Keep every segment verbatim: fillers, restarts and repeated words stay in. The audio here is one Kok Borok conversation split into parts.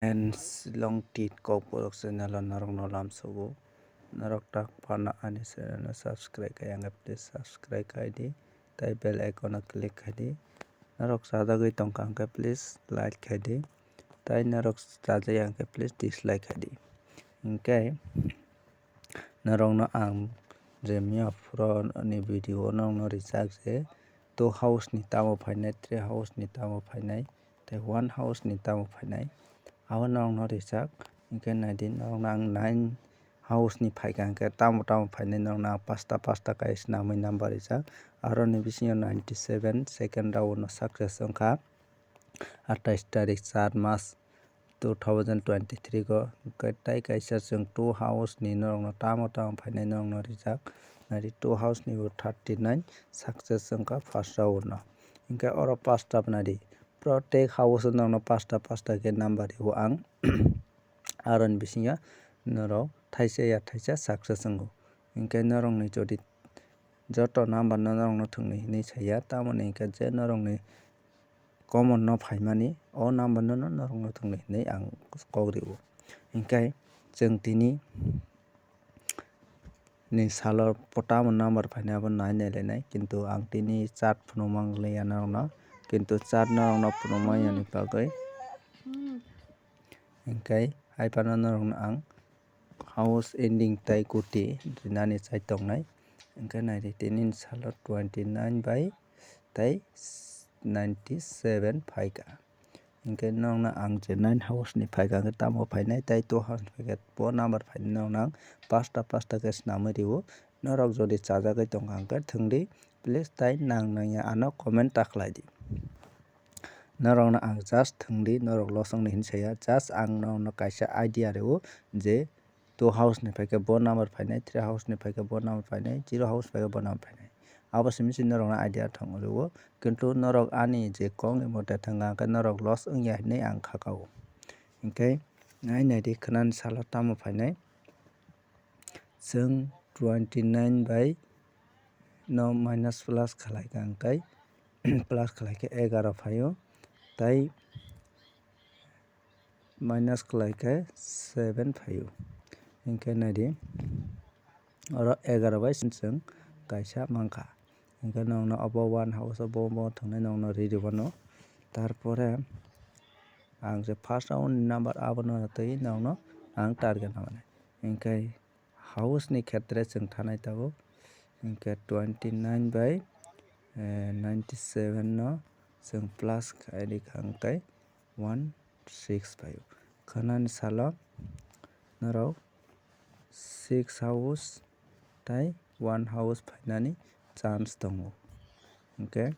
And Shillong Tit Kokborok channel o norokno lamsogo. Norok tak phano ani channel no subscribe khai ya hwnkhe please subscribe khai di. Tai bell icon o click khai di. Norok chajagwi tongkha hwnkhe please like khai di. Tai norok chajaya hwnkhe please dislike khai di. Hwnkhe norokno ang je miya phuru ni video o norokno rijak je two house ni tamo phainai, three house ni tamo phainai, tei one house ni tamo phainai, abo norokno rijak. Hwnkhe naidi, norokno ang nine house ni phaikha hwnkhe tamo tamo phainai norokno ang pasta pasta khe swnamwi number rijak. Aroni bisingo ninety seven second round no success wngkha, atais tarik char mas two thousand twenty-three go. Hwnkhe tai kaisa chwng two house ni norokno tamo tamo phainai norokno rijak. Naidi, two house ni bo thirty nine success wngkha first round no. Hwnkhe oro pasta nadi, protek house o norokno pasta pasta khe number rio ang. Aroni bisingo norok thaisa ya thaisa success wngo. Hwnkhe norokni jodi joto number no norokno thwngwi hinwi saya, tamoni hwnkhe je norokni common no phaimani o number no norokno thwngwi hinwi ang kok rio. Hwnkhe chwng tini ni salo tamo number phainai abo nai nai lainai, kintu ang tini chart phunukma wng liya norokno, kintu chart norokno phunukma yani bagwi hwnkhe hai phano norokno ang house ending tai kuti rinani chai tongnai. Hwnkhe naidi, tini ni salo twenty nine bai tai ninety seven phaikha. Hwnkhe norokno ang je nine house ni phaikha hwnkhe tamo phainai, tai two house ni phaikha bo number phainai norokno ang pasta pasta khe swnamwi rio. Norok jodi chajagwi tongkha hwnkhe thwngdi, please tai nang nangya ano comment ta khlai di. Norokno ang just thwngdi, norok loss wngni hinwi saya, just ang norokno kaisa idea rio je two house ni phaikhe bo number phainai, three house ni phaikhe bo number phainai, zero house phaikhe bo number phainai. Abo simi se norokno idea thang rio, kintu norok ani je kokni mote thangkha hwnkhe norok loss wngya hinwi ang kha kao. Hwnkhe nai naidi, khwnani salo tamo phainai. Chwng twenty nine bai no minus plus khlai kha hwnkhe plus khlai khe egaro phaio, tai minus khlai khe seven phaio. Hwnkhe naidi, oro egaro bai chwng kaisa mankha. Hwnkhe norokno obo one house o bo, bo thwngnai norokno ri rwmano. Tarpore ang je first round ni number abono twi norokno ang target nangmani. Hwnkhe house ni khetre chwng thanai tabuk. Hwnkhe twenty nine bai, eh, ninety seven no chwng plus khai rikha hwnkhe one six phaio. Khwnani salo norok six house tai one house phainani chance tongo. Hwnkhe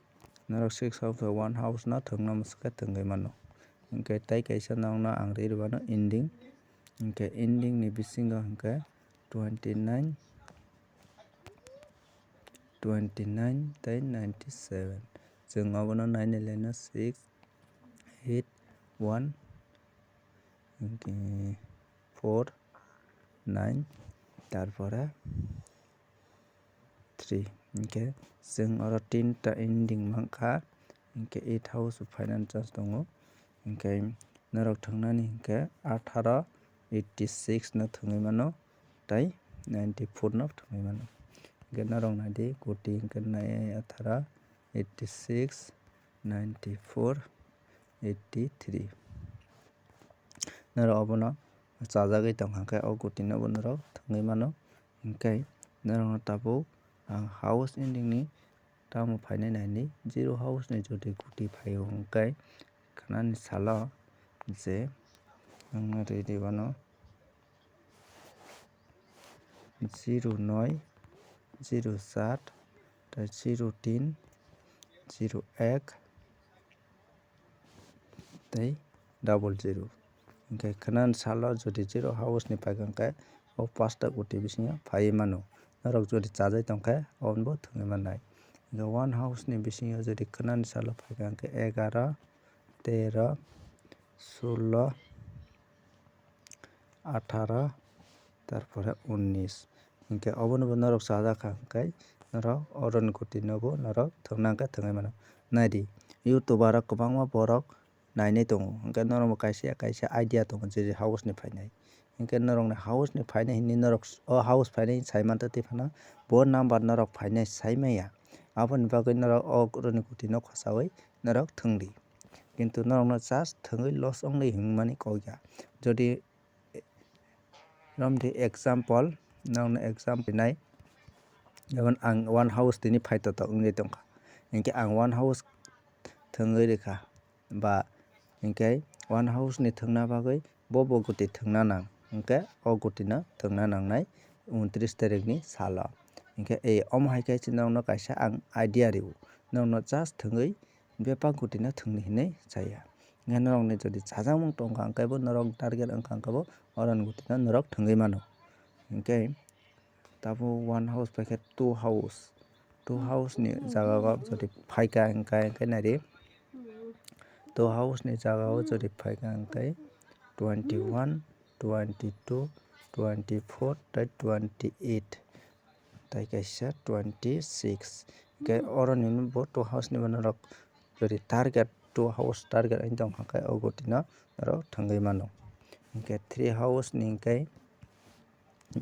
norok six house bai one house no thwngna mwswkhe thwngwi mano. Hwnkhe tai kaisa norokno ang ri rwmano ending. Hwnkhe ending ni bisingo hwnkhe twenty nine, twenty nine tai ninety seven. Chwng obono nai nai laino six, eight, one, hwnkhe four, nine, tarpore three. Hwnkhe chwng oro tinta ending mankha, hwnkhe eight house phainani chance tongo. Hwnkhe norok thwngnani hwnkhe atharo, eighty six no thwngwi mano, tai ninety four no thwngwi mano. Hwnkhe norok naidi, kuti hwnkhe nai atharo, eighty six, ninety four, eighty three. Norok obono chajagwi tongkha hwnkhe o kuti no bo norok thwngwi mano. Hwnkhe norokno tabuk ang house ending ni tamo phainai naini, zero house ni jodi kuti phaio hwnkhe khwnani salo je ang ri rwmano zero noi, zero saat, tai zero tin, zero ek, tei double zero. Hwnkhe khwnani salo jodi zero house ni phaikha hwnkhe o pasta kuti bisingo phaiwi mano. Norok jodi chajai tongkhe oboni bo thwngwi mannai. Hwnkhe one house ni bisingo jodi khwnani salo phaikha hwnkhe egaro, tero, sullo, atharo, tarpore unnis. Hwnkhe obono bo norok chajak kha hwnkhe norok oroni kuti no bo norok thwngna hwnkhe thwngwi mano. Naidi, YouTube o aro kwbangma borok nainai tongo. Hwnkhe norokbo kaisa ya kaisa idea tongo je house ni phainai. Hwnkhe norokni house ni phainai hinwi norok o house phainai sai mantha tei phano bo number norok phainai sai maya. Aboni bagwi norok o roni kuti no khosaui norok thwngdi. Kintu norokno just thwngwi loss only hwnmani kok ya. Jodi romdi example, nokno example nai, jemon ang one house tini phaitotok wngwi tongkha, hinkhe ang one house thwngwi rikha, ba hinkhe one house ni thwngna bagwi bo bo guti thwngna nang, hinkhe o guti no thwngna nangnai untris tarikh ni salo. Hinkhe e omo hai khe nokno kaisa ang idea rw, nokno just thwngwi bebak guti no thwngdi hinwi saya. Hinkhe norokni jodi chajakmung tongkha hinkhe bo norok target wngkha hinkhe bo oroni guti no norok thwngwi mano. Hinkhe tabuk one house paikhe two house, two house ni jaga o jodi phaikha hinkhe, hinkhe naidi two house ni jaga o jodi phaikha hinkhe twenty one, twenty two, twenty four tei twenty eight. Tai kaisa twenty six. Hinkhe oroni bo two house ni bo norok jodi target, two house target wng tong kha khe o guti no norok thwngwi mano. Hinkhe three house ni hinkhe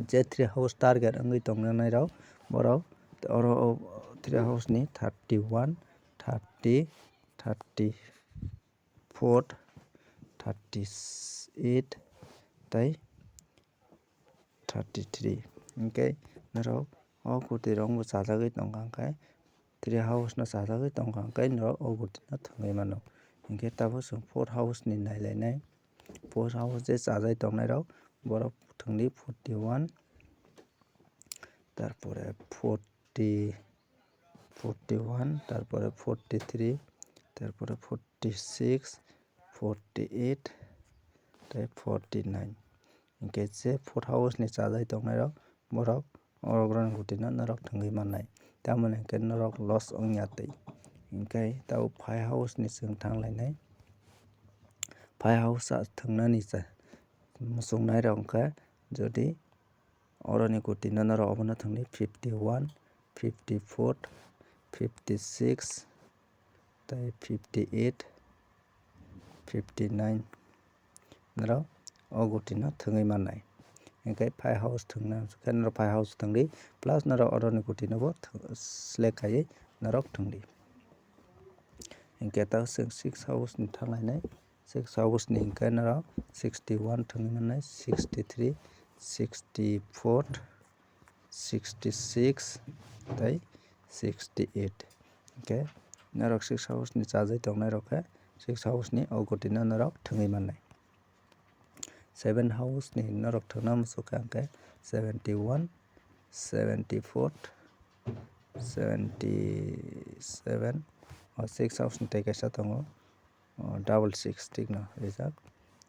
je three house target wngwi tong nanai rok borok oro o three house ni thirty one, thirty, thirty four, thirty eight tei thirty three. Hinkhe norok o guti rok bo chajagwi tongkha hinkhe three house no chajagwi tongkha hinkhe norok o guti no thwngwi mano. Hinkhe tabuk chwng four house ni nailainai, four house je chajagwi tongnai rok borok thwngdi forty one, tarpore forty, forty one, tarpore forty three, tarpore forty six, forty eight tei forty nine. Hinkhe je four house ni chajagwi tongnai rok borok orok rani guti no norok thwngwi mannai, tamoni hinkhe norok loss wngya twi. Hinkhe tabuk five house ni chwng thanglainai, five house a thwngnani cha muchungnai rok hinkhe jodi oroni guti no norok obono thwngdi fifty one, fifty four, fifty six tei fifty eight, fifty nine norok o guti no thwngwi mannai. Hinkhe five house thwngna khe norok five house thwngdi plus norok oroni guti no bo select khaiwi norok thwngdi. Hinkhe ta chwng six house ni thanglainai. Six house ni hinkhe norok sixty one thwngwi mannai, sixty three, sixty four, sixty six tei sixty eight. Hinkhe norok six house ni chajagwi tongnai rok khe six house ni o guti no norok thwngwi mannai. Seven house ni norok thwngna muchung kha hinkhe seventy one, seventy four, seventy seven, o six house ni tei kaisa tongo. O double six thik no rijak.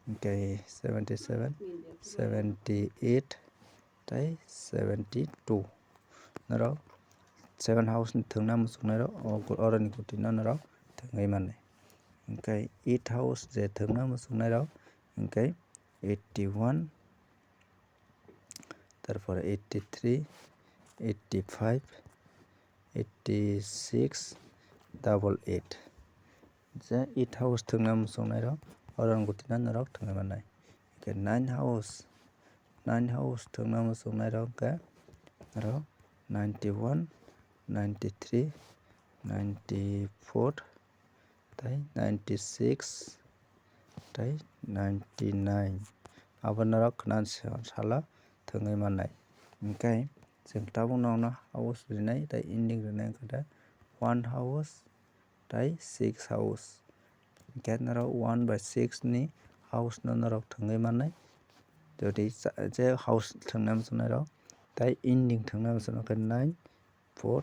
Hinkhe seventy seven, seventy eight tei seventy two. Norok seven house ni thwngna muchungnai rok o oroni guti no norok thwngwi mannai. Hinkhe eight house je thwngna muchungnai rok hinkhe eighty one, tarpore eighty three, eighty five, eighty six, double eight. Je eight house thwngna muchungnai rok oroni guti no norok thwngwi mannai. Hinkhe nine house, nine house thwngna muchungnai rok hinkhe norok ninety one, ninety three, ninety four tei ninety six tei ninety nine. Abo norok khna salo thwngwi mannai. Hinkhe chwng tabuk nokno house rinai tei ending rinai hinkhe one house tei six house. Hinkhe norok one by six ni house no norok thwngwi mannai. Jodi je house thwngna muchungnai rok tei ending thwngna muchungnai khe nine four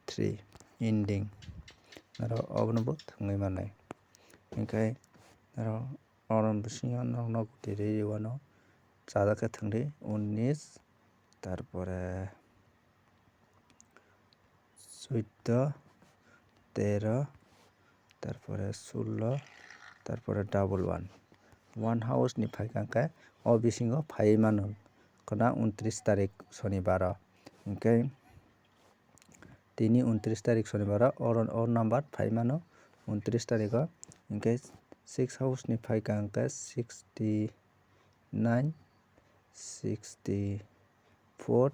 three ending. Norok obono bo thwngwi mannai. Hinkhe norok oroni bisingo norok no guti rwi wano chajak khe thwngdi unnis, tarpore suiddo, tero, tarpore sullo, tarpore double one. One house ni phaikha hinkhe o bisingo phaiwi mano khwna untris tarik sonibaro. Hinkhe tini untris tarik sonibaro o, o number phai mano untris tariko. Hinkhe Six house ni phaikha hwnkhe sixty nine, sixty four,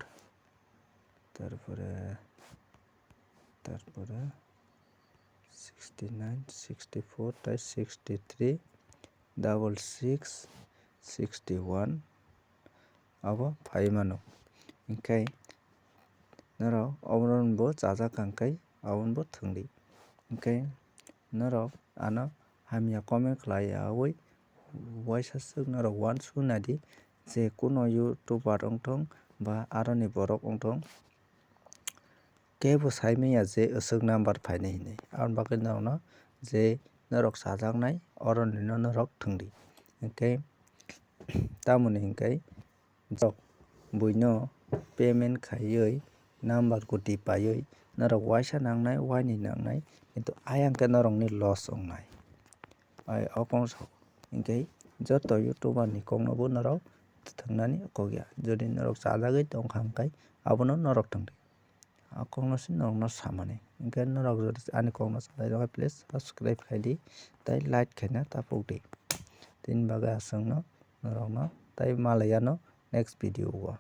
tarpore tarpore sixty nine, sixty four tai sixty three, double six, sixty one abo phai mano. Hwnkhe norok obono bo chajak kha hwnkhe abono bo thwngdi. Hwnkhe norok ano hamya comment khlai yaui waisa swk norok uansuk naidi, je kuno youtuber wngthong ba aroni borok wngthong, kebo sai manya je aswk number phainai hinwi. Aboni bagwi norokno je norok chajaknai oroni no norok thwngdi. Hwnkhe tamoni hwnkhe norok buino payment khaiwi number kwtwi paiwi norok uaisa nangnai, uaini nangnai, kintu ayang khe norokni loss wngnai. Ai o kok sao. Hwnkhe joto youtuber ni kokno bo norok thwngnani kok ya. Jodi norok chajagwi tongkha hwnkhe abono norok thwngdi. A kokno se norokno samani. Hwnkhe norok jodi ani kokno salai rwkha, please subscribe khaidi tei like khaina ta phukdi. Tini bagwi aswkno norokno tei malai yano next video o.